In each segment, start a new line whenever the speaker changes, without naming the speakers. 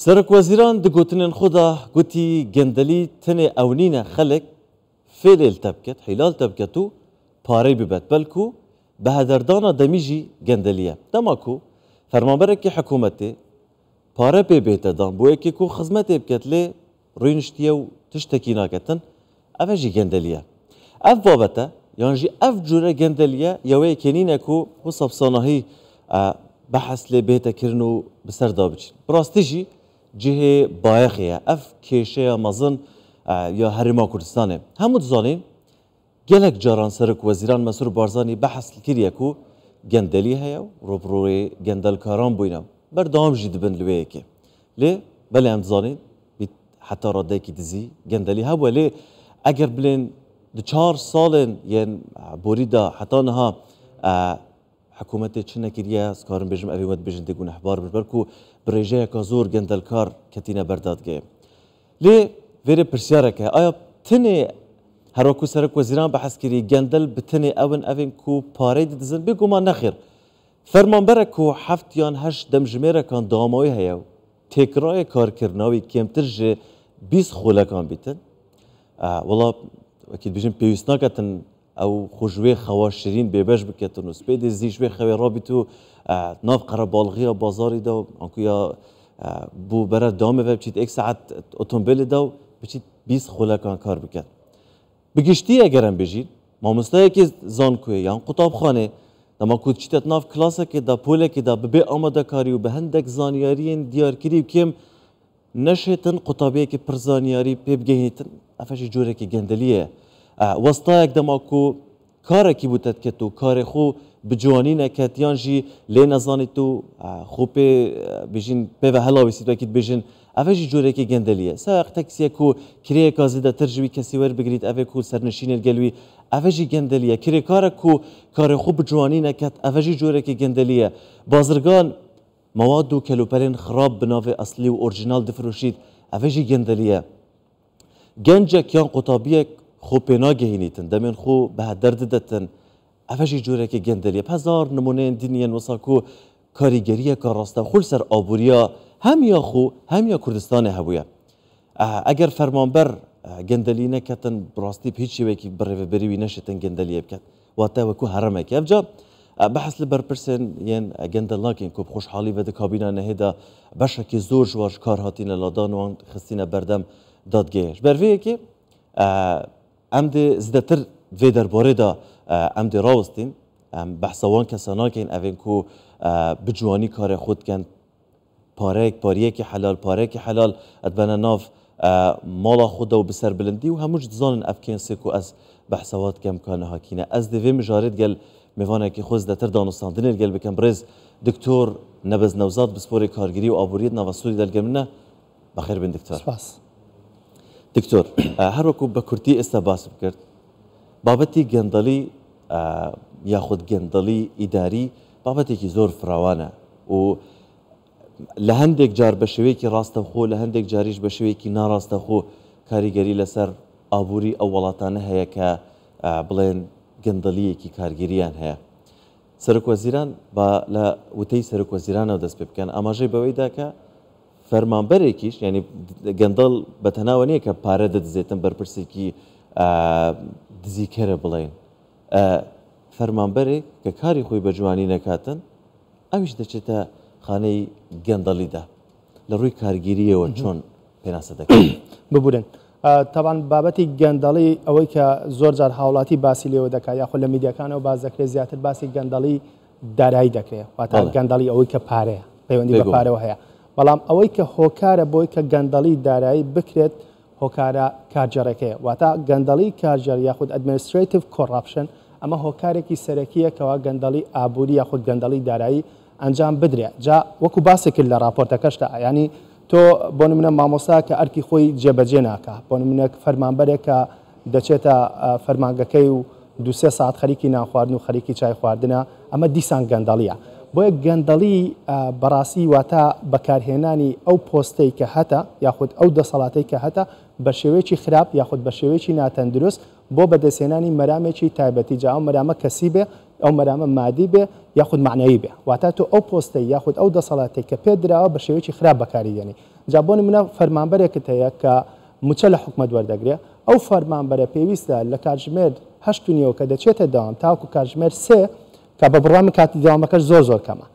Serokwezîran di gotinên xwe de gotî gendelî tenê ew nîne xelk fêlê li te biket, hîla li te biket û parey bibet belku bi hederdana demî jî gendelî ye. Dema ku fermanberekî hikûmetê pare pê bête dan bo yekê ku xizmetê biket lê rûniştiye û tiştekî naketin, ev e jî gendelî ye. Ev babete yan jî ev cure gendeliye ya wê yekê nîne ku wisa bi sanahî behs lê bête kirin û bi ser de biçin. Bi rastî jî cihê bayexê ye ev kêşeya mezin ya Herêma Kurdistanê. Hemû dizanîn gelek caran Serokwezîran Mesrûr Barzanî behs kiriye ku gendelî heye û rûbirûyê gendelkaran bûyne û berdewam jî dibin li wê yekê. Lê belê em dizanîn Bît heta radeyekî dizî, gendelî hebûye lê eger bilên di çar salên yên borî de heta niha hikûmetê çi nekiriye ez karim bêjim evê we dibêjin dê gunehbar bin ji ber ku bi rêjeyeke zor gendelkar ketîne ber dadgehê. Lê vêrê pirsyarek heye aya tenê her wekû serokwezîran behs kirî gendel bi tenê ew in evên ku pareyê didizin bêguman nexêr. Fermanberek ku heft yan heşt demjimêrekan dewama wê heye û Têkrayê karkirina wî kêmtir ji 20 xulekan bîtin. Wela wekî dibêjin pêwîst naketin ew xwe ji wê xewa şirîn bêbeş biketin û spêdê zî ji wê xewê rabît û nav qerebalxiya bazarî de anku ya bû bere damê ve biçît êk saet otombêlê de û biçît 20 xulekan kar biket. Bi giştî eger em bêjîn, mamosteyekî zankoyê yan qutabxanê dema ku diçîte di nav klasekê de, polekê de bi bê amadekarî û bi hindek zanyariyên diyarkirî û kêm neşêtin qutabiyekî pir zanyarî pê bigehînîtin, ev jî corekî gendeliyê ye. Westayek dema ku Karekî bû te diket û karê xwe bi ciwanî neket yan jî lê nezanît û xwe pê bêjin pê ve helawîsît wekî dibêjin ev e jî corekî gendelî ye. Seweq teksî ye ku kirêyeka zêdetir ji wî kesî werbigirît ev ê ku sernişînê li gel wî ev e jî gendelî ye. Kirêkarek ku karê xwe bi ciwanî neket ev e jî corekî gendelî ye. Bazirgan mewad û kelûpelên xirab bi navê eslî û orjînal difiroşît ev e jî gendelî ye. Gencek yan qutabiyek xwe pê nagihînîtin, demên xwe bi heder didetin. Ev e jî corekê gendelî ye. Bi hezar nimûneyên din yên wisa ku karîgeriyeke rastewxwe li ser aboriya hem ya xwe hem ya Kurdistanê hebûye. Eger fermanber gendelî neketin bi rastî bi hîç şêweyekî bi rêveberî wî neşêtin gendeliyê biket. Wate wekû heremekê. Ev ca behs li berpirsên yên gendel nakin ku bi xweşhalî ve di kabîna nehê de beşekî zor ji wan ji kar hatîne ladan û wan xistîne berdem dadgehê. Ji ber vê yekê em dê zêdetir vê derbarê de em dê rawestîn. Em behsa wan kesa nakin evên ku bi ciwanî karê xwe dikin Pareyek pariyekî helal, pareyekî helal dibene nav mala xwe de û bi serbilindî û hemû jî dizanin ev kênsê ku ez behsa wa dikem ka niha kî ne. Ez dê vê mijarê digel mêvanekî xwe zêdetir danûstandinê ligel bikim. Birêz Diktor Nebez Newzad pisporê kargirî û aboriyê di nava Sûriyê de ligel min e. Bexêr bin diktor.
Spas.
Diktor, her wekû bi kurtî êsta bas bikir, babetî gendelî yaxud gendelî îdarî babetekî zor firawan e û لە هەندێک جار بە شێوەیەکی ڕاستەوخۆ لە هەندێک جاریش بە شێوەیەکی ناڕاستەوخۆ کاریگەری لەسەر ئابووری ئەو وڵاتانە هەیە کە بڵێن گەندەڵییەکی کارگێرییان هەیە. سەرۆکوەزیران با لە وتەی سەرۆکوەزیرانەوە دەست پێ بکەن ئاماژەی بەوەی دا کە فەرمانبەرێکیش یعنی گەندەڵ بە تەناوە نییە کە پارە دەدزێتن بەرپرسێکی دزیکەرە بڵێن فەرمانبەرێک کە کاری خۆی بە جوانی نەکاتن ئەویش دەچێتە خانەی گەندەڵیدا. لە ڕووی کارگیرییەوە چۆن پێناسە دەکرێت؟
ببورن تەبعەن بابەتی گەندەڵی ئەوەی کە زۆر جار هاوڵاتی باسی لێوە دەکات یاخود لە میدیاکانەوە باس دەکرێت زیاتر باسی گەندەڵی دارایی دەکرێت واتە گەندەڵی ئەوەی کە پارەیە پەیوەندی بە پارەوە هەیە بەڵام ئەوەی کە هۆکارە بۆی کە گەندەڵی دارایی بکرێت هۆکارە کارگێڕیەکەیە، واتە گەندەڵی کارگێڕی یاخود Administrative Corruption، ئەمە هۆکارێکی سەرەکییە کەوا گەندەڵی ئابووری یاخود گەندەڵی دارایی ئەنجام بدرێ. جا وەکو باست کرد لە ڕاپۆرتەکەشتا یانی تۆ بۆ نمونە مامۆستا کە ئەرکی خۆی جێبەجێ ناکا، بۆ نمونە فەرمانبەرێک کە دەچێتە فەرمانگەکەی و دوو سێ سەعات خەریکی نان خواردن و خەریکی چای خواردنە، ئەمە دیسان گەندەڵییە. بۆیە گەندەڵی بەڕاستی واتە بەکارهێنانی ئەو پۆستەی کە هەتە یاخود ئەو دەسەڵاتەی کە هەتە بە شێوەیەکی خراپ یاخود بە شێوەیەکی ناتەندروست بۆ بەدەستهێنانی مەرامێکی تایبەتی جا ئەو مەرامە کەسی بێ ئەو مەرامە مادی بێ یاخود مەعنەوی بێ واتە تۆ ئەو پۆستەی یاخود ئەو دەسەڵاتەی کە پێت دراوە بە شێوەیەکی خراپ بەکاری دێنی. جا بۆ نمونە فەرمانبەرێکت هەیە کە موچە لە حکومەت وەردەگرێ، ئەو فەرمانبەرە پێویستە لە کاتژمێر هەشت و نیوە کە دەچێتە دەوام تاوەکو کاتژمێر سێ کە بە بڕوای من کاتی دەوامەکەش زۆر زۆر کەمە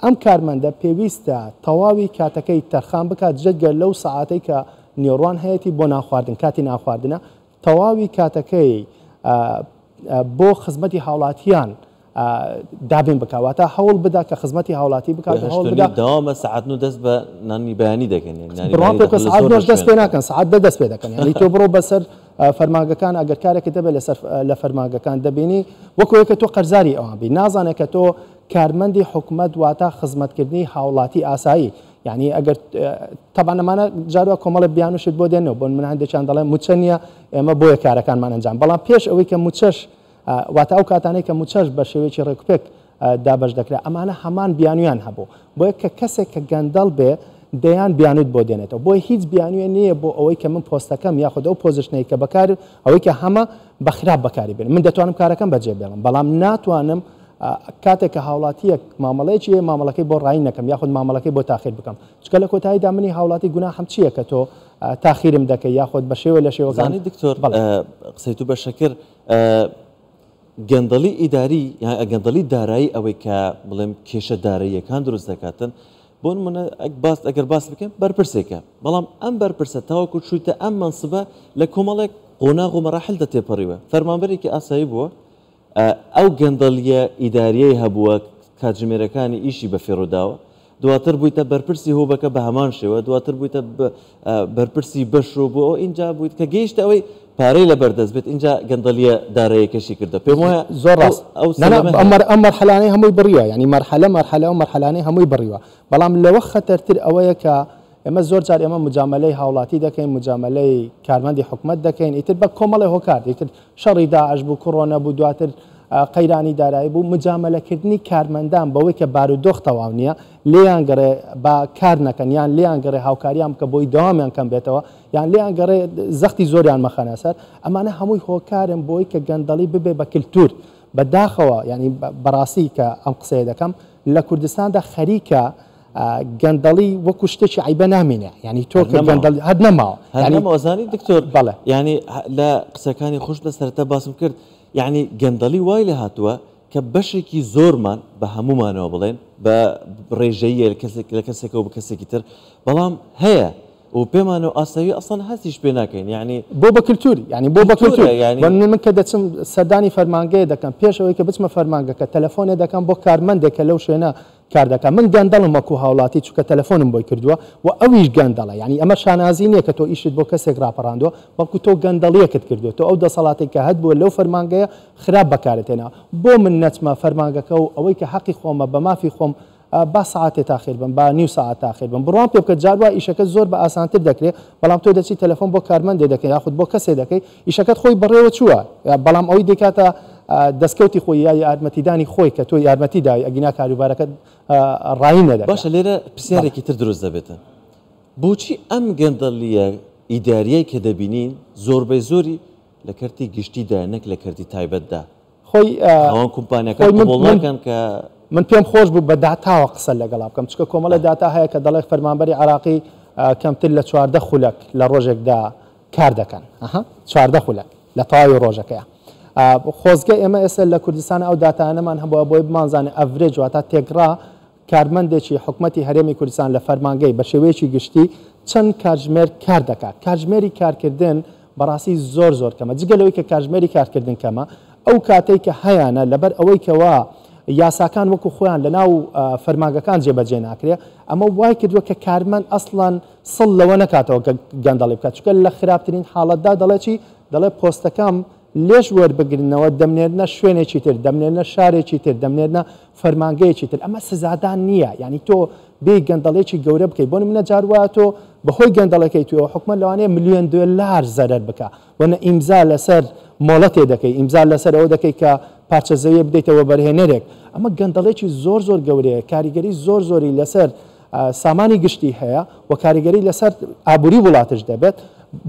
ئەم کارمەندە پێویستە تەواوی کاتەکەی تەرخان بکات جگە لەو سەعاتەی کە نیوەڕوان هەیەتی بۆ نانخواردن کاتی نانخواردنە تەواوی کاتەکەی بۆ خزمەتی هاوڵاتیان دابین بکا واتە هەوڵ بدا کە خزمەتی هاوڵاتی بکات و هەوڵ بدا
دەوامە سەعات نۆ دەست بە نانی بەیانی دەکەن
بڕوا پێ بکە سەعات نۆش دەست پێ ناکەن سەعات دە دەست پێ دەکەن یعنی تۆ بڕۆ بەسەر فەرمانگەکان ئەگەر کارێکت هەبێت لەسەر لە فەرمانگەکان دەبینی وەکو یەکە تۆ قەرزاری ئەوان بی نازانێت کە تۆ کارمەندی حکومەت واتە خزمەتکردنی هاوڵاتی ئاسایی یعنی ئەگەر تەبعەن ئەمانە جاروا کۆمەڵە بیانوشت بۆ دێنەوە بۆ من هەندێکیان دەڵێن موچە نییە ئێمە بۆیە کارەکانمان ئەنجام بەڵام پێش ئەوەی کە موچەش واتە ئەو کاتانەی کە موچەش بە شێوەیەکی ڕێکوپێک دابەش دەکرا ئەمانە هەمان بیانویان هەبوو بۆیە کە کەسێک کە گەندەڵ بێ دەیان بیانوت بۆ دێنێتەوە بۆیە هیچ بیانویە نییە بۆ ئەوەی کە من پۆستەکەم یاخود ئەو position ەی کە بەکار ئەوەی کە هەمە بە خراپ بەکاری بێنم من دەتوانم کارەکەم بەجێ بێڵم بەڵام ناتوانم کاتێک کە هاوڵاتیەک مامەڵەیەکی هەیە مامەڵەکەی بۆ ڕایی نەکەم یاخود مامەڵەکەی بۆ تاخیر بکەم چونکە لە کۆتاییدا منی هاوڵاتی گوناحم چییە کە تۆ تاخیرم دەکەی یاخود بە شێوە لە شێوەکان
زانی دکتۆر قسەی تو بە شەکر گەندەڵی ئیداری یان گەندەڵی دارایی ئەوەی کە بڵێم کێشە داراییەکان دروست دەکاتن بۆ نمونە باس ئەگەر باس بکەم بەرپرسێکە بەڵام ئەم بەرپرسە تاوەکو چوویتە ئەم مەنسبە لە کۆمەڵێک قۆناغ و مەراحل دە تێپەڕیوە فەرمانبەرێکی ئاسایی بووە ئەو گەندەڵییە ئیدارییەی هەبووە کاتژمێرەکانی ئیشی بەفیڕۆ داوە، دواتر بوویتە بەرپرسی هۆبەکە بە هەمان شێوە، دواتر بوویتە بەرپرسی بەش و بۆ ئەوە ئینجا بوویت کە گەیشتە ئەوەی پارەی لەبەر دەست بێت ئینجا گەندەڵییە داراییەکەشی کردە. پێم وایە
زۆر ڕاست.
ئەو
نا نا
سەلەمە هەیە.
ئەم مەرحەلانەی هەمووی بڕیوە، یانی مەرحەلە مەرحەلە ئەو مەرحەلانەی هەمووی بڕیوە، بەڵام لەوە خەتەرتر ئەوەیە کە ئێمە زۆر جار ئێمە مجامەلەی هاوڵاتی دەکەین، مجامەلەی کارمەندی حکومەت دەکەین، ئیتر بە کۆمەڵێ هۆکار، ئیتر شەڕی داعش بوو، کڕۆنە بوو، دواتر قەیرانی دارایی بوو، مجامەلەکردنی کارمەندان بەوەی کە بارودۆخ تەواو نییە، لێیان گەڕێ با کار نەکەن، یان لێیان گەڕێ هاوکاریان بکە بۆی دەوامیان کەم بێتەوە، یان لێیان گەڕێ زەختی زۆریان مەخەنە سەر، ئەمانە هەمووی هۆکارن بۆی کە گەندەڵی ببێ بە کلتور. بە داخەوە یانی بەڕاستی کە ئەم قسەیە دەکەم، لە کوردستاندا خەریکە گەندەڵی وەکو شتێکی عەیبە نامینێ یانی تۆ کە گەندەڵی هەر نەماوە
هەر نەماوە زانی دکتۆر
بەڵێ
یانی لە قسەکانی خۆشت لە سەرەتا باسم کرد یانی گەندەڵی وای لێ هاتووە کە بەشێکی زۆرمان بە هەموومانەوە بڵێن بە ڕێژەییە کەسێک لە کەسێکەوە بە کەسێکی تر بەڵام هەیە و پێمانەوە ئاسایی ئەسڵەن هەستیش پێ ناکەین یانی
بۆ بە کلتور یانی بۆ بە کلتور یانی من کە دەچم سەردانی فەرمانگەیە دەکەم پێش ئەوەی کە بچمە فەرمانگەکە تەلەفۆنێ دەکەم بۆ کارمەندێک کە لەو شوێنە کار دەکات من گەندەڵم وەکو هاوڵاتی چونکە تەلەفۆنم بۆی کردووە و ئەویش گەندەڵە یانی ئەمە شانازی نییە کە تۆ ئیشت بۆ کەسێک ڕاپەڕاندووە بەڵکو تۆ گەندەڵیەکت کردووە تۆ ئەو دەسەڵاتەی کە هەتبووە لەو فەرمانگەیە خراپ بەکارت هێناوە بۆ من نەچمە فەرمانگەکە و ئەوەی کە حەقی خۆمە بە مافی خۆم با سەعاتێ تاخیر بم با نیو سەعات تاخیر بم بڕوام پێ بکە جار وا ئیشەکە زۆر بە ئاسانتر دەکرێ بەڵام تۆ دەچی تەلەفۆن بۆ کارمەندێ دەکەی یاخود بۆ کەسێ دەکەی ئیشەکەت خۆی بەڕێوە چووە بەڵام ئەوەی دەیکاتە دەستکەوتی خۆی یا یارمەتیدانی خۆی کە تۆ یارمەتی داوی ئەگینا کاروبارەکەت ڕایی نەدەکا.
باشە لێرە پرسیارێکی تر دروست دەبێتن بۆچی ئەم گەندەڵییە ئیدارییەی کە دەبینین زۆربەی زۆری لە کەرتی گشتیدایە نەک لە کەرتی تایبەتدا؟
خۆی
خاوەن کۆمپانیاکان
خۆی من
قبوڵ
من
ناکەن کە
من پێم خۆش بوو بە داتاوە قسە لەگەڵا بکەم چونکە کۆمەڵێ داتا هەیە کە دەڵێ فەرمانبەری عێراقی کەمتر لە 14 خولەک لە ڕۆژێکدا کار دەکەن ئەها 14 خولەک لە تەواوی ڕۆژەکەیا خۆزگە ئێمە ئێستا لە کوردستان ئەو داتایانەمان هەبووە بۆی بمانزانێ average واتە تێکڕا کارمەندێکی حکومەتی هەرێمی کوردستان لە فەرمانگەی بە شێوەیەکی گشتی چەند کاتژمێر کار دەکات؟ کاتژمێری کارکردن بەڕاستی زۆر زۆر کەمە جگە لەوەی کە کاتژمێری کارکردن کەمە ئەو کاتەی کە هەیانە لەبەر ئەوەی کەوا یاساکان وەکو خۆیان لەناو فەرمانگەکان جێبەجێ ناکرێ ئەمە وای کردووە کە کارمەند ئەسڵەن سڵ لەوە نەکاتەوە کە گەندەڵی بکات چونکە لە خراپترین حاڵەتدا دەڵێ چی دەڵێ پۆستەکەم لێش وەربگرنەوە دەمنێرنە شوێنێکی تر دەمنێرنە شارێکی تر دەمنێرنە فەرمانگەیەکی تر ئەمە سزادان نییە یعنی تۆ بێی گەندەڵێکی گەورە بکەیت بۆ نمونە جار وایە تۆ بەهۆی گەندەڵەکەی تۆ حکومەت لەوانەیە ملیۆن دۆلار زەرەر بکا وە نە ئیمزا لەسەر مۆڵەتێ دەکەی ئیمزا لەسەر ئەوە دەکەی کە پارچە زەویە بدەیتە وەبەرهێنەرێک ئەمە گەندەڵێکی زۆر زۆر گەورەیە کاریگەری زۆر زۆری لەسەر سامانی گشتی هەیە و کاریگەری لەسەر ئابووری وڵاتش دەبێت،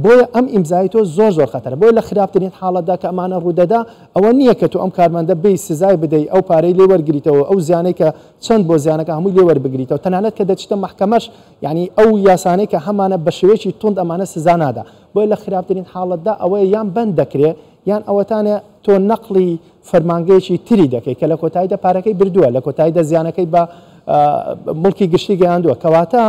بۆیە ئەم ئیمزای تۆ زۆر زۆر خەتەرە. بۆیە لە خراپترین حاڵەتدا کە ئەمانە ڕوودەدا، ئەوە نییە کە تۆ ئەم کارمەندە بێی سزای بدەی، ئەو پارەی لێ وەرگریتەوە، ئەو زیانەی کە چەند بۆ زیانەکە هەمووی لێ وەربگریتەوە. تەنانەت کە دەچیتە مەحکەمەش، یانی ئەو یاسانەی کە هەمانە بە شێوەیەکی توند ئەمانە سزا نادا. بۆیە لە خراپترین حاڵەتدا ئەوەیە یان بەند دەکرێ یان ئەوەتانێ تۆ نەقڵی فەرمانگەیەکی تری دەکەی کە لە کۆتاییدا پارەکەی بردووە، لە کۆتاییدا زیانەکەی بە موڵکی گشتی گەیاندووە. کەواتە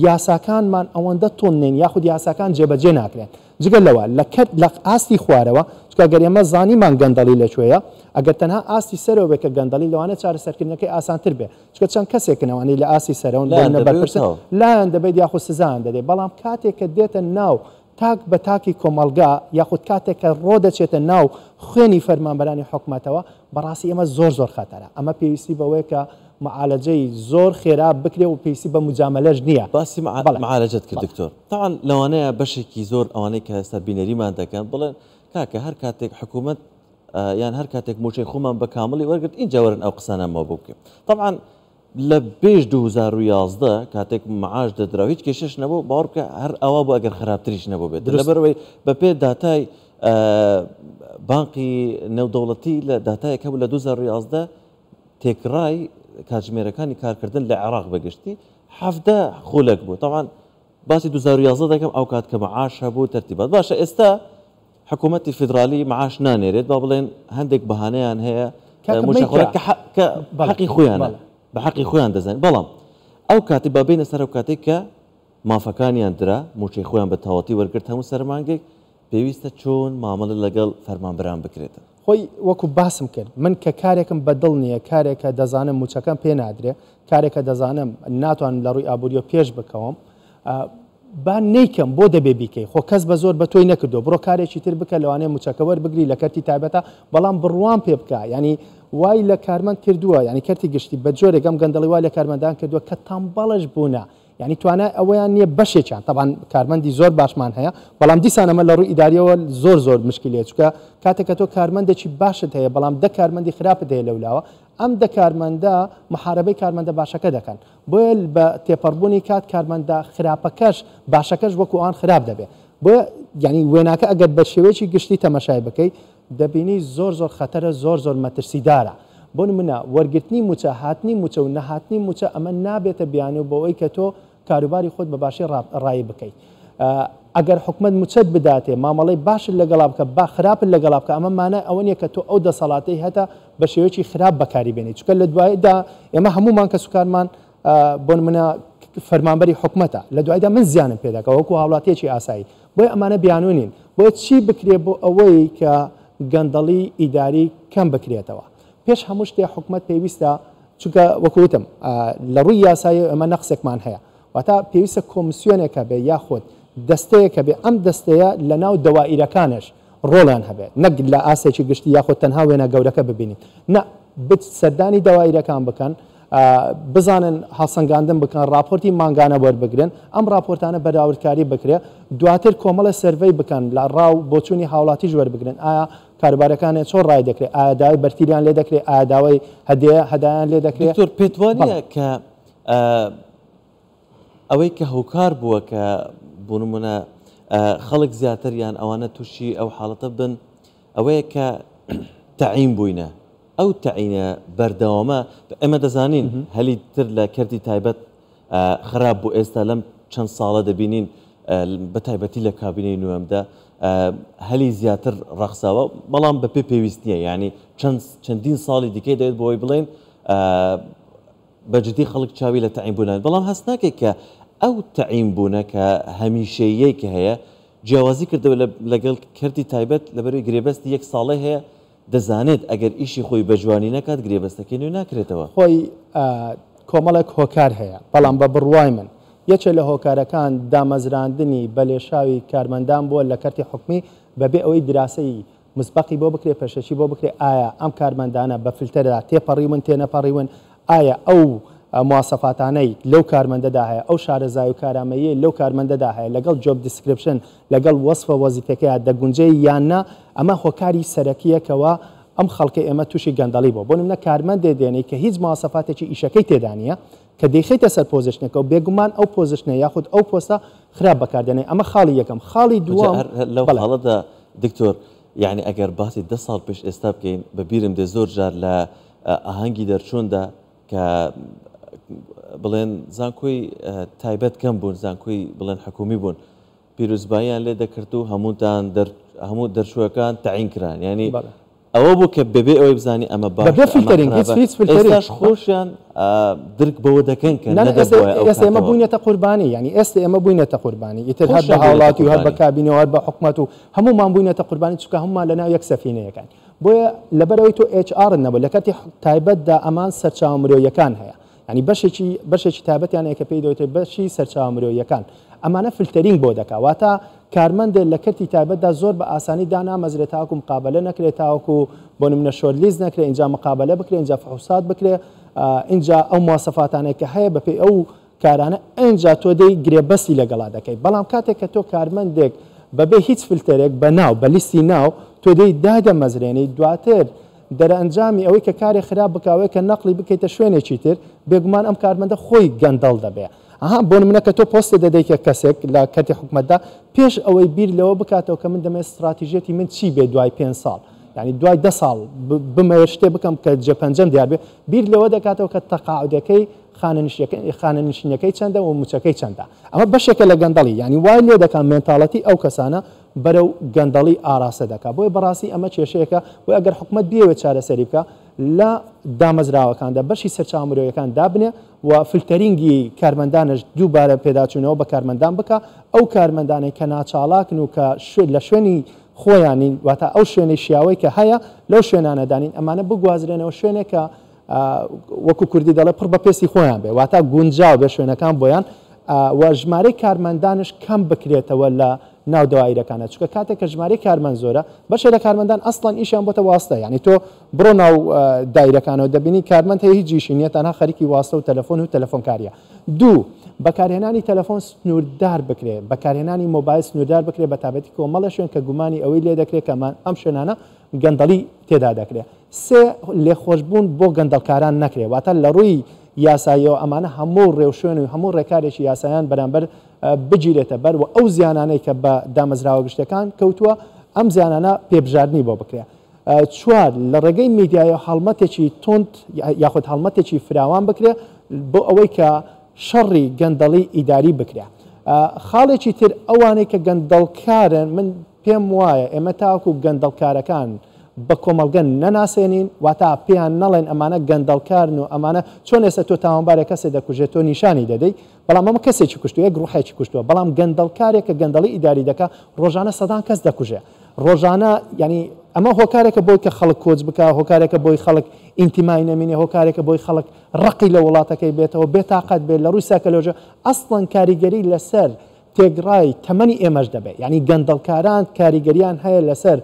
یاساکانمان ئەوەندە توند نین یاخود یاساکان جێبەجێ ناکرێن. جگە لەوە لە کەرت لە ئاستی خوارەوە، چونکە ئەگەر ئێمە زانیمان گەندەڵی لە کوێیە، ئەگەر تەنها ئاستی سەرەوە بێت کە گەندەڵی لەوانەیە چارەسەرکردنەکەی ئاسانتر بێت، چونکە چەند کەسێکن ئەوانەی لە ئاستی سەرەوەن بۆ
لایان
نمونە
دەبێت و
بەرپرسن
تەواو.
لایان دەبێت یاخود سزایان دەدەیت، بەڵام کاتێک کە دێتە ناو تاک بە تاکی کۆمەڵگا یاخود کاتێک کە ڕۆدەچێتە ناو خوێنی فەرمانبەرانی حکومەتەوە، بەڕاستی ئەمە زۆر زۆر خەتەرە. ئەمە پێویستی بەوەیە کە معالەجەی زۆر خێرا بکرێ و پێویستی بە موجامەلەش نییە.
باسی
بەڵێ.
معالەجەت کرد
بەڵێ.
دکتۆر. تەبعەن لەوانەیە بەشێکی زۆر ئەوانەی کە ئێستا بینەریمان دەکەن بڵێن کاکە هەر کاتێک حکومەت یان هەر کاتێک موچەی خۆمان بە کامڵی وەرگرت ئینجا وەرن ئەو قسانەمەوە بۆ بکەین. تەبعەن لە پێش 2011 کاتێک معاش دەدرا و هیچ کێشەش نەبوو، باوەڕ بکە هەر ئاوا بوو ئەگەر خراپتریش نەبووبێت. لەبەرئەوەی بەپێ داتای بانقی نێودەوڵەتی لە داتایەک هەبوو لە 2011 تێکڕای کاتژمێرەکانی کارکردن لە عێراق بەگشتی 17 خولەک بوو. تەبعەن باسی 2011 دەکەم ئەو کات کە معاش هەبوو تەرتیبات باشە. ئێستا حکوومەتی فیدرالی معاش نانێرێت، با بڵێن هەندێک بەهانەیان هەیە مووچەخۆران کە حەقی خۆیانە، بە حەقی خۆیان دەزانن، بەڵام ئەو کاتی با بێینە سەر ئەو کاتێک کە مافەکانیان درا، مووچەی خۆیان بە تەواوەتی وەرگرت هەموو سەرمانگێک، پێویستە چۆن مامەڵە لەگەڵ فەرمانبەران بکرێت؟
خۆی وەکو باسم کرد، من کە کارێکم بە دڵ نییە، کارێکە دەزانم مووچەکەم پێ نادرێ، کارێکە دەزانم ناتوانم لە ڕووی ئابووریەوە پێش بکەوم، با نەیکەم، بۆ دەبێ بیکەی؟ خۆ کەس بە زۆر بە تۆی نەکردووە، بڕۆ کارێکی تر بکە لەوانەیە مووچەکە وەربگری لە کەرتی تایبەتە، بەڵام بڕوام پێ بکە، یانی وای لە کارمەند کردووە، یانی کەرتی گشتی بە جۆرێک ئەم گەندەڵی وای لە کارمەندان کردووە کە تەمبەڵش بوونە، یانی توانای ئەوەیان نییە بەشێکیان، تەبعەن کارمەندی زۆر باشمان هەیە، بەڵام دیسان ئەمە لە ڕووی ئیداریەوە زۆر زۆر مشکلەیە، چونکە کاتێک کە تۆ کارمەندێکی باشت هەیە بەڵام دە کارمەندی خراپت هەیە لەولاوە، ئەم دە کارمەندە محارەبەی کارمەندە باشەکە دەکەن، بۆیە بە تێپەڕبوونی کات کارمەندە خراپەکەش باشەکەش وەکو ئەوان خراپ دەبێت. بۆیە یانی وێناکە ئەگەر بە شێوەیەکی گشتی تەمەشای بکەی دەبینی زۆر زۆر خەتەرە، زۆر زۆر مەترسیدارە. بۆ نمونە وەرگرتنی موچە، هاتنی موچە و نەهاتنی موچە ئەمە نابێتە بیانوو بۆ ئەوەی کە تۆ کاروباری خۆت بە باشی ڕایی بکەیت. ئەگەر حکومەت موچەت بداتێ، مامەڵەی باشت لەگەڵا بکە، با خراپت لەگەڵا بکە، ئەمە مانای ئەوە نییە کە تۆ ئەو دەسەڵاتەی هەتە بە شێوەیەکی خراپ بەکاری بێنیت. چونکە لە دواییدا ئێمە هەموومان کەسوکارمان بۆ نمونە فەرمانبەری حکومەتە، لە دواییدا من زیانم پێ دەکا وەکو هاوڵاتییەکی ئاسایی. بۆیە ئەمانە بیانوو نین. بۆیە چی بکرێ بۆ ئەوەی کە گەندەڵی ئیداری کەم بکرێتەوە؟ پێش هەموو شتێ حکومەت پێویستە، چونکە وەکو وتم لە ڕووی یاسایی ئێمە نەقسێکمان هەیە، واتە پێویستە کۆمسیۆنێک هەبێ یاخود دەستەیەک هەبێ، ئەم دەستەیە لە ناو دەوائیرەکانش ڕۆڵیان هەبێ، نەک لە ئاستێکی گشتی یاخود تەنها وێنە گەورەکە ببینین، نا بچ سەردانی دەوائیرەکان بکەن، بزانن هەڵسەنگاندن بکەن، ڕاپۆرتی مانگانە وەربگرن، ئەم ڕاپۆرتانە بەراوردکاری بکرێ، دواتر کۆمەڵێ سەرڤەی بکەن، لە ڕا و بۆچوونی هاوڵاتیش وەربگرن، ئایا کاروبارەکانیان چۆن ڕای دەکرێ، ئایا داوای بەرتیلیان لێ دەکرێ، ئایا داوای هەدیە هەدایان لێ دەکرێ؟
دکتۆر پێت وا
بەڵێ.
نییە کە ئەوەی کە هۆکار بووە کە بۆ نموونە خەڵک زیاتر یان ئەوانە تووشی ئەو حاڵەتە بن ئەوەیە کە تەعین بووینە، ئەو تەعینە بەردەوامە، ئێمە دەزانین هەلی تر لە کەرتی تایبەت خراپ بوو، ئێستا لەم چەند ساڵە دەبینین بە تایبەتی لە کابینەی نوێمدا هەلی زیاتر ڕەخساوە، بەڵام بەپێ پێویست نییە، یعنی چەند چەندین ساڵی دیکەی دەوێت بۆی بڵێن بە جدی خەڵک چاوی لە تەعین بوونان، بەڵام هەست ناکەیت کە ئەو تەعین بوونە کە هەمیشەییەی کە هەیە جیاوازی کردەوە لەگەڵ کەرتی تایبەت، لەبەرەوەی گرێبەستی یەک ساڵەی هەیە دەزانێت ئەگەر ئیشی خۆی بە جوانی نەکات گرێبەستەکەی نوێ ناکرێتەوە.
خۆی کۆمەڵێک هۆکار هەیە، بەڵام بە بڕوای من یەکێ لە هۆکارەکان دامەزراندنی بەلێشاوی کارمەندان بووە لە کەرتی حکومی بەبێ ئەوەی دراسەی مسبەقی بۆ بکرێ، پێشەکی بۆ بکرێ، ئایا ئەم کارمەندانە بە فلتەردا تێپەڕیون تێنەپەڕیون، ئایا ئەو مواسەفاتانەی لەو کارمەندەدا هەیە، ئەو شارەزایی و کارامەییەی لەو کارمەندەدا هەیە لەگەڵ job description، لەگەڵ وەسفە وەزیفیەکەیا دەگونجێ یان نا، ئەمە هۆکاری سەرەکییە کەوا ئەم خەڵکەی ئێمە تووشی گەندەڵی بووە. بۆ نمونە کارمەندێ دێنی کە هیچ مواسەفاتێکی ئیشەکەی تێدا نییە، کە دەیخەیتە سەر position ەکەوە بێگومان ئەو position ە یاخود ئەو پۆستە خراپ بەکاردێنێ ئەمە خاڵی یەکەم خاڵی
دووەم لەو خاڵەدا دکتۆر یعنی ئەگەر باسی دە ساڵ پێش ئێستا بکەین بە بیرم دێ زۆر جار لە ئاهەنگی دەرچووندا کە بڵێن زانکۆی تایبەت کەم بوون زانکۆی بڵێن حکومی بوون پیرۆزباییان لێ دەکرد و هەمووتان هەموو دەرچووەکان تەعین کران یعنی ئەوە بوو کە بەبێ ئەوەی بزانی ئەمە باشە
بەبێ filtering هیچ هیچ filtering
ئێستاش خۆشیان درک بەوە دەکەن کە نەدەبوایە
ئەو ئێستا ئێمە بووینەتە قوربانی یعنی ئێستا ئێمە بووینەتە قوربانی ئیتر هەر بە هاوڵاتی و هەر بە کابینە و هەر بە حکومەت و هەموومان بووینەتە قوربانی چونکە هەموومان لەناو یەک سەفینەیەکان بۆیە لەبەرئەوەی تۆ HR ت نەبوو لە کەرتی تایبەتدا ئەمان سەرچاوە مرۆییەکان هەیە یانی بەشێکی بەشێکی تایبەتیان هەیە کە پێی دەوترێت بەشی سەرچاوە مرۆییەکان ئەمانە filtering بۆ دەکا واتە کارمەندێ لە کەرتی تایبەتدا زۆر بە ئاسانی دانامەزرێت تاوەکو مقابەلە نەکرێت تاوەکو بۆ نمونە shortlist نەکرێت ئینجا مقابەلە بکرێت ئینجا فحوسات بکرێت ئینجا ئەو مواسەفاتانەی کە هەیە بەپێی ئەو کارانە ئەنجا تۆ دێی گرێبەستی لەگەڵا دەکەی بەڵام کاتێک کە تۆ کارمەندێک بەبێ هیچ فلتەرێک بە ناو بە لیستی ناو تۆ دێی دادەمەزرێنی دواتر دەرئەنجامی ئەوەی کە کارێ خراپ بکا ئەوەیە کە نەقلی بکەیتە شوێنێکی تر بێگومان ئەم کارمەندە خۆی گەندەڵ دەبێ ئەها بۆ نمونە کە تۆ پۆستێ دەدەیتە کەسێک لە کەرتی حکومەتدا پێش ئەوەی بیر لەوە بکاتەوە کە من دەمەوێت ستراتیژیەتی من چی بێ دوای پێنج ساڵ یعنی دوای دە ساڵ بمەوێت شتێ بکەم کە جێپەنجەم دیار بێ بیر لەوە دەکاتەوە کە تەقاعودەکەی خانەنشینەکەی چەندە و موچەکەی چەندە ئەمە بەشێکە لە گەندەڵی یعنی وای لێ دەکات mentality ئەو کەسانە بەرەو گەندەڵی ئاراستە دەکات بۆیە بەڕاستی ئەمە کێشەیەکە بۆیە ئەگەر حکومەت بیەوێت چارەسەری بکا لە دامەزراوەکاندا بەشی سەرچاوە مرۆیەکان دابنێ و filtering ی کارمەندانش دووبارە پێداچوونەوە بە کارمەندان بکا ئەو کارمەندانەی کە ناچاڵاکن و کە لە شوێنی خۆیانین واتە ئەو شوێنەی شیاوەی کە هەیە لەو شوێنانە دانین ئەمانە بگوازرێنەوە شوێنێک کە وەکو کوردی دەڵێ پڕ بە پێستی خۆیان بێ واتا گونجاو بێ شوێنەکان بۆیان و ژمارەی کارمەندانش کەم بکرێتەوە لە ناو دەوایرەکانە چونکە کاتێک کە ژمارەی کارمەند زۆرە بەشێ لە کارمەندان ئەسڵەن ئیشیان بۆتە واستە یعنی تۆ بڕۆ ناو دایرەکانەوە دەبینی کارمەند هەیە هیچ ئیشی نییە تەنها خەریکی واستە و تەلەفۆن و تەلەفۆنکاریە دوو بەکارهێنانی تەلەفۆن سنووردار بکرێ بەکارهێنانی مۆبایل سنووردار بکرێ بە تابەتی کۆمەڵە شوێن کە گومانی ئەوەی لێ دەکرێت کە ئەم شوێنانە گەندەڵی تێدا دەکرێ. سێ، لێخۆشبوون بۆ گەندەڵکاران نەکرێ، واتە لە ڕووی یاساییەوە ئەمانە هەموو ڕێوشوێن و هەموو ڕێکارێکی یاسایان بەرامبەر بگیرێتە بەر و ئەو زیانانەی کە بە دامەزراوە گشتیەکان کەوتووە ئەم زیانانە پێبژاردنی بۆ بکرێ. چوار، لە ڕێگەی میدیایەوە هەڵمەتێکی توند یاخود هەڵمەتێکی فراوان بکرێ بۆ ئەوەی کە شەڕی گەندەڵی ئیداری بکرێ. خاڵێکی تر ئەوانەی کە گەندەڵکارن من پێم وایە ئێمە تاوەکو گەندەڵکارەکان بە کۆمەڵگە نەناسێنین، واتا پێیان نەڵێن ئەمانە گەندەڵکارن و ئەمانە، چۆن ئێستا تۆ تاوانبارێک کەسێ دەکوژێت تۆ نیشانی دەدەی، بەڵام ئەمە کەسێکی کوشتووە، یەک ڕوحێکی کوشتووە، بەڵام گەندەڵکارێک کە گەندەڵی ئیداری دەکا ڕۆژانە سەدان کەس دەکوژێ ڕۆژانە، یانی ئەمە هۆکارێکە بۆی کە خەڵک کۆچ بکا، هۆکارێکە بۆی خەڵک ئینتیمای نەمینێ، هۆکارێکە بۆی خەڵک ڕقی لە وڵاتەکەی بێتەوە، بێتاقەت بێت لە ڕووی سایکۆلۆژی، ئەسڵەن کاریگەری لەسەر تێکڕای تەمەنی ئێمەش دەبێت، یانی گەندەڵکاران کاریگەریان هەیە لەسەر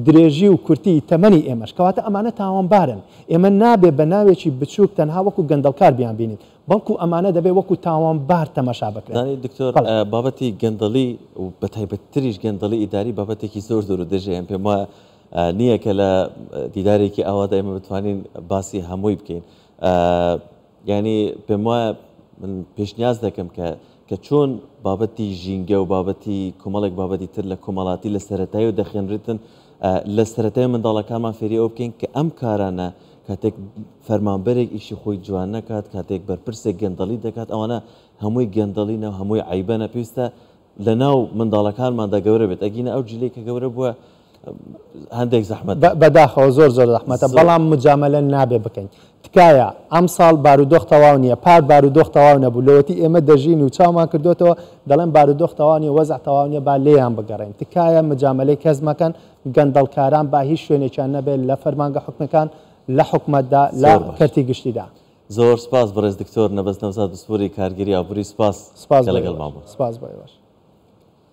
درێژی و کورتی تەمەنی ئێمەش، کەواتە ئەمانە تاوانبارن، ئێمە نابێ بە ناوێکی بچووک تەنها وەکو گەندەڵکار بیانبینین، بەڵکو ئەمانە دەبێ وەکو تاوانبار تەماشا بکرێن.
دانی دکتۆر، بابەتی گەندەڵی و بەتایبەتتریش گەندەڵی ئیداری بابەتێکی زۆر دوور و درێژە، یان پێم وایە نییە کە لە دیدارێکی ئاوادا ئێمە بتوانین باسی هەمووی بکەین. یانی پێم وایە من پێشنیاز دەکەم کە کە چۆن بابەتی ژینگە و بابەتی کۆمەڵێک بابەتی تر لە کۆمەڵاتی لە سەرەتایی و دەخێنرێتن لە سەرەتای منداڵەکانمان فێری ئەو بکەین کە ئەم کارانە کاتێک فەرمانبەرێک ئیشی خۆی جوان نەکات کاتێک بەرپرسێک گەندەڵی دەکات ئەوانە هەمووی گەندەڵینە و هەمووی عیبەنە پێویستە لە ناو منداڵەکانماندا گەورە بێت ئەگینە ئەو جیلەی کە گەورە بووە هەندێک زەحمەتە.
بەداخەوە زۆر زۆر زەحمەتە بەڵام مجامەلە نابێ بکەین تکایە ئەمساڵ بارودۆخ تەواو نییە پار بارودۆخ تەواو نەبوو لەوەتی ئێمە دەژین و چاومان کردۆتەوە دەڵێن بارودۆخ تەواو نییە وەزع تەواو نییە با لێیان بگەڕێین تکایە مجامەلەی کەس مەکەن گەندەڵکاران با هیچ شوێنێکیان نەبێت لە فەرمانگە حکومیەکان لە حکومەتدا لە کەرتی گشتیدا.
زۆر سپاس بەڕێز دکتۆر نەبەز نەوزاد پسپۆری کارگێری ئابووری سپاس کە لەگەڵمان بوون.
سپاس بۆ ئێوەش.